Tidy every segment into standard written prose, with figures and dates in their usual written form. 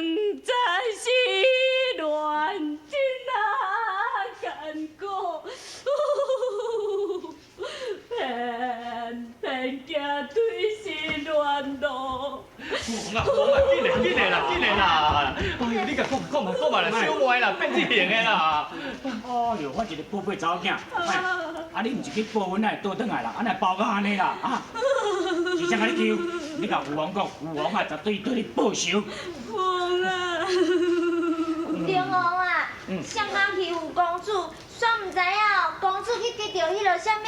明知是恋真啊艱苦，偏偏行對失戀路。王啊王啊，緊來緊來啦，緊來啦！哎呦，你共講講嘛講嘛啦，小妹啦，變這型的啦！哎呦，我一个寶貝查某囝，啊你毋是去報恩，會倒轉來啦，啊哪會包到按呢啦？啊，是啥共你求？你共父王講，父王啊，絕對對你報仇。王啊！龍王啊，上工欺負公主，煞毋知影公主去得著彼个啥物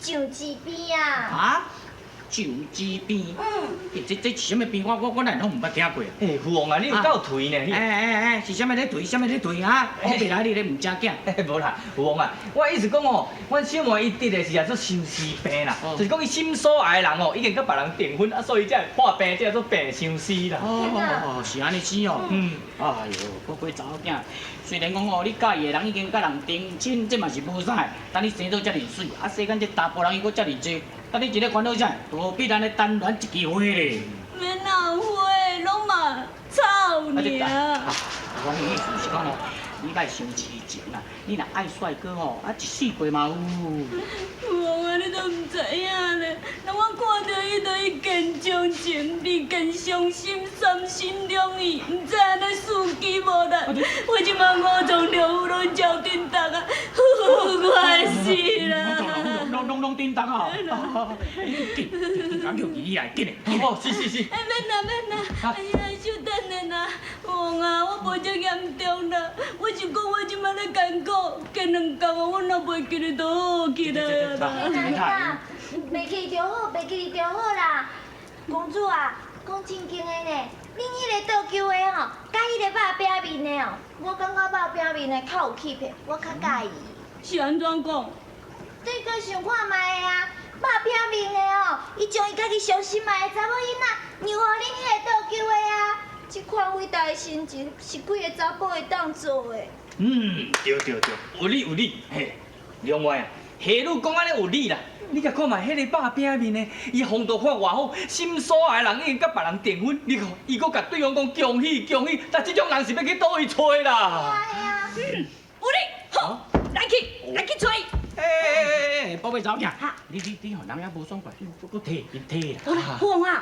上智病啊？啊？上智病？嗯。這是啥物病？我哪會攏毋捌聽過啊？欸，父王啊，你有夠頹呢！欸欸欸，是啥物咧頹？啥物咧頹啊？我袂來你咧毋正經。無啦，父王啊，我意思講哦，阮小妹伊得的是叫做相思病啦，就是講伊心所愛的人哦，已經佮別人訂婚，啊，所以才會破病，這叫做病相思啦。哦，是按呢子哦。嗯。哎喲，寶貝查某囝，雖然講哦，你佮意的人已經佮人訂親，這嘛是無啥的，等你生做遮爾媠，啊，世間這查埔人伊閣遮爾濟，啊，你一个煩惱啥？何必按呢單戀一枝花咧？免後悔，攏嘛草爾。我的意思是講哦，你莫傷痴情啦，你若愛帥哥吼，啊一世過嘛有。王啊，你都毋知影咧，若我看著伊就一見鍾情，二見傷心，三心兩意，毋知按呢四肢無力。我這馬五臟六腑攏焦震動啊，我會死啦！攏攏攏震動啊！緊緊緊叫伊來，緊來！哦，是是是。欸，免啦免啦，哎呀，稍等下啦，王啊，我無這嚴重啦，我是講我這馬咧艱苦，過兩工我若袂記得就好起來啊啦。袂記就好，袂記就好啦。公主啊，講正經的呢，恁彼個倒勼的吼，佮彼個肉餅麵的哦，我感覺肉餅麵的較有氣魄，我較佮意。是按怎講？你閣想看覓啊？肉餅麵的哦，伊將伊家己上心愛的查某囡仔，讓予恁彼個倒勼的啊！這款偉大的心情是幾个查埔會當做的？嗯，對對對，有理有理。嘿，另外啊，下女講按呢有理啦。你共看覓，彼个肉餅麵的，伊風度看偌好，心所愛的人已經佮別人訂婚，你看伊閣共對方講恭喜恭喜，但這種人是欲去佗位揣啦？係啊係啊。嗯，有理，好，來去來去揣。欸欸欸欸，寶貝查某囝，你予人遐無爽快，你閣提伊提啦。好啦，父王啊，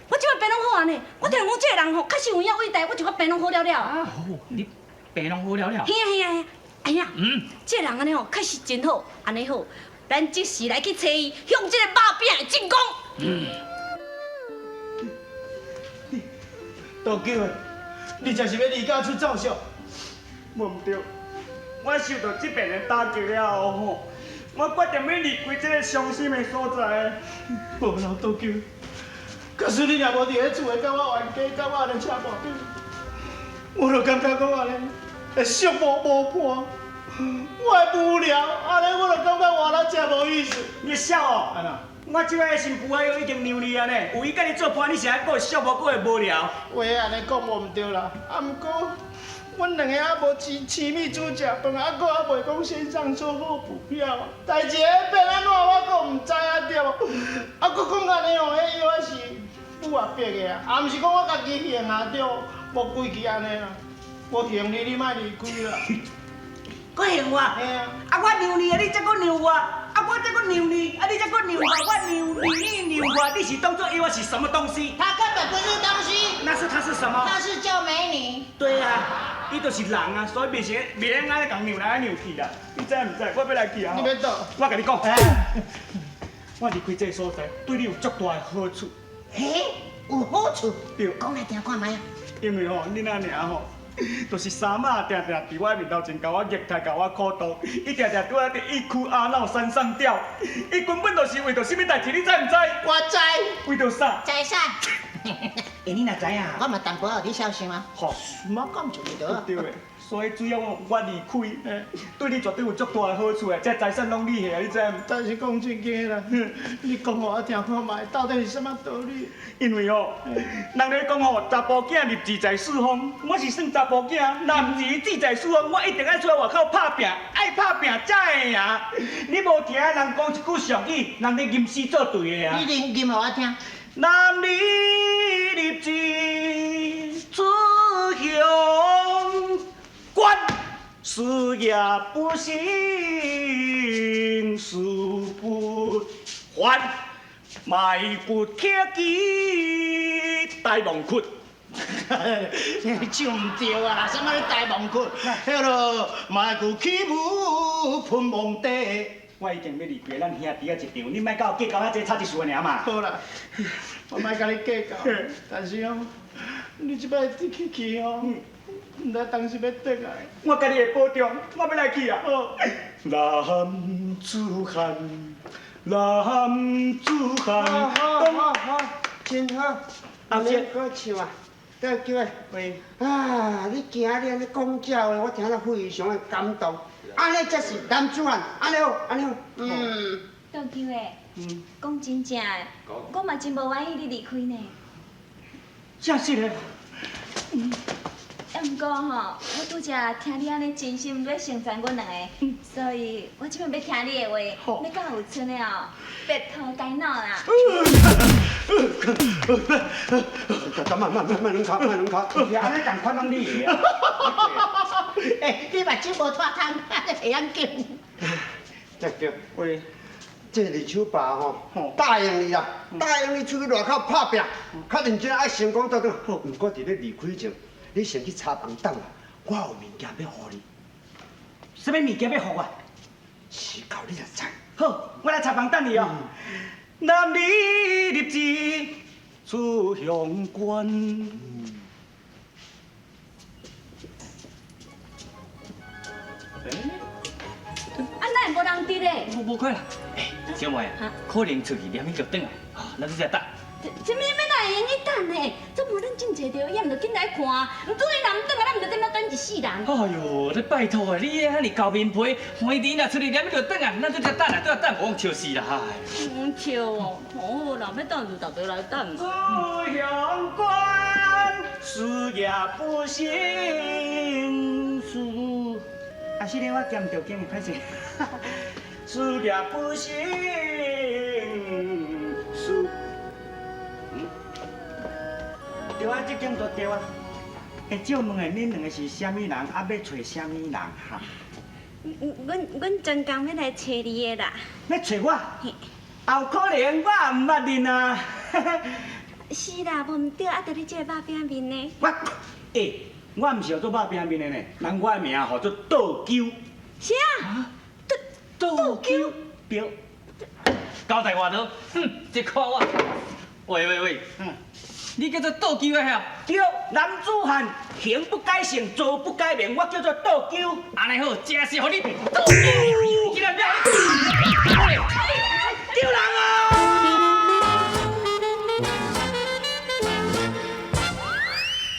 我這擺病攏好啊呢。我聽講這個人吼，確實有影偉大，我就閣病攏好了了。啊好，你病攏好了了。係啊係啊係啊，哎呀，這個人按呢吼，確實真好，按呢好，咱即時來去揣伊，向這個肉餅的進攻。嗯。倒勼的，你這是欲離家出走啥？無毋對，我受著這病的打擊了後吼，我決定欲離開這个傷心的所在。無啦，倒勼。假使你若無佇咧厝內佮我冤家，佮我按呢車跋倒，我就感覺講按呢會寂寞無伴，我會無聊，按呢我就感覺活得真無意思。你痟哦！按怎？我這擺新婦仔已經讓你啊呢，有伊佮你做伴，你是愛閣會寂寞，閣會無聊？話按呢講無毋對啦，啊毋過，阮兩个猶無親密煮食飯，啊閣猶袂講線上做好股票，代誌會變按怎我閣毋知影對無？啊閣講按呢哦，彼藥仔是母仔逼的啊，啊毋是講我家己還啊對，無規矩按呢啦，無還你，你莫離開啦。閣還我？嘿啊。啊我讓你，你才閣讓我。啊我才閣讓你，啊你才閣讓我，我讓你，你讓我，你是當作藥是什麼東西？他根本不是東西。那是他是什麼？他是趙美女。對啊，伊就是人啊，所以袂成袂用按呢共讓來讓去啦。你知毋知？我欲來去啊！你欲佗？我共你講，我離開這个所在，對你有足大的好處。嘿，有好處？對。講來聽看覓啊？因為吼，恁阿娘吼，就是三媽定定佇我面頭前共我虐待，共我苦毒，伊定定對我佇一哭二鬧三上吊，伊根本就是為著啥物代誌，你知毋知？我知。為著啥？財產。欸，你哪知影？我嘛淡薄仔有咧痟想啊。吼，什麼講就對。對的，所以主要我離開，對你絕對有足大的好處的，這財產攏你的，你知無？但是講正經的啦，你講予我聽看覓，到底是啥物道理？因為吼，人咧講吼，查埔囝立志在四方，我是算查埔囝，男兒志在四方，我一定愛出來外口拍拚，愛拍拚才會贏。你無聽人講一句俗語，人咧吟詩作對的啊。你吟吟予我聽。男兒立志出鄉關，事業不成事不還，埋骨刻記大望窟。唱毋對啊！啥物大望窟？彼落埋骨起舞噴望地。我已經欲離別咱兄弟仔一場，你莫佮我計較遐濟差一事爾嘛。好啦，我莫共你計較，但是哦，你這擺去去哦，毋知當時欲轉來。我家己會保重，我欲來去啊。男子漢，男子漢。好好好，真好。阿姐，閣唱啊！對，叫的。喂。啊！你今日按呢講這話，我聽了非常的感動。按呢才是男子漢，按呢好，按呢好。嗯。杜秋的，講真正的，我嘛真無願意你離開呢。真實的。啊，毋過吼，我拄才聽你按呢真心欲成全阮兩個，所以我這擺欲聽你的話，欲佮有春的哦，白頭偕老啦。慢慢慢慢兩跤，慢兩跤，按呢仝款攏你的啊。欸，你目睭無脫窗，會曉緊。對對。喂，這二手爸吼，答應你啦，答應你出去外口拍拚，較認真愛成功倒轉。毋過佇咧離開前，你先去茶房等我，我有物件欲予你。啥物物件欲予我？時到你就知。好，我來茶房等你哦。男兒立志出鄉關。啊，哪會無人佇咧？無無可能。欸，小妹啊，可能出去連伊就轉來，咱拄才等。啥物欲哪會用去等呢？總無咱真濟著，伊毋著緊來看。毋準伊若毋轉來，咱毋著踮遐等一世人。哎喲，你拜託啊，你遐爾厚面皮，黃伊若出去連伊就轉來，咱拄才等啊，拄才等無講笑死啦，唉。嗯，笑哦，好啦，欲等就大家來等。出鄉關，事業不成，事。啊，是咧，我兼著經，歹勢。事業不成，事。對啊，這間都對啊。欸，借問下，恁兩個是啥物人？啊，欲揣啥物人？哈？阮專工欲來揣你的啦。欲揣我？也有可能，我也毋捌恁啊。是啦，無毋對，啊，著你這個肉餅面呢？我，欸，我毋是號做肉餅面的呢，人我的名號做倒鳩。啥？倒鳩？對。交代我倒，哼，這看我。喂喂喂，你叫做倒鳩的遐？對，男子漢形不改姓，坐不改名，我叫做倒鳩。按呢好，這是予你倒鳩。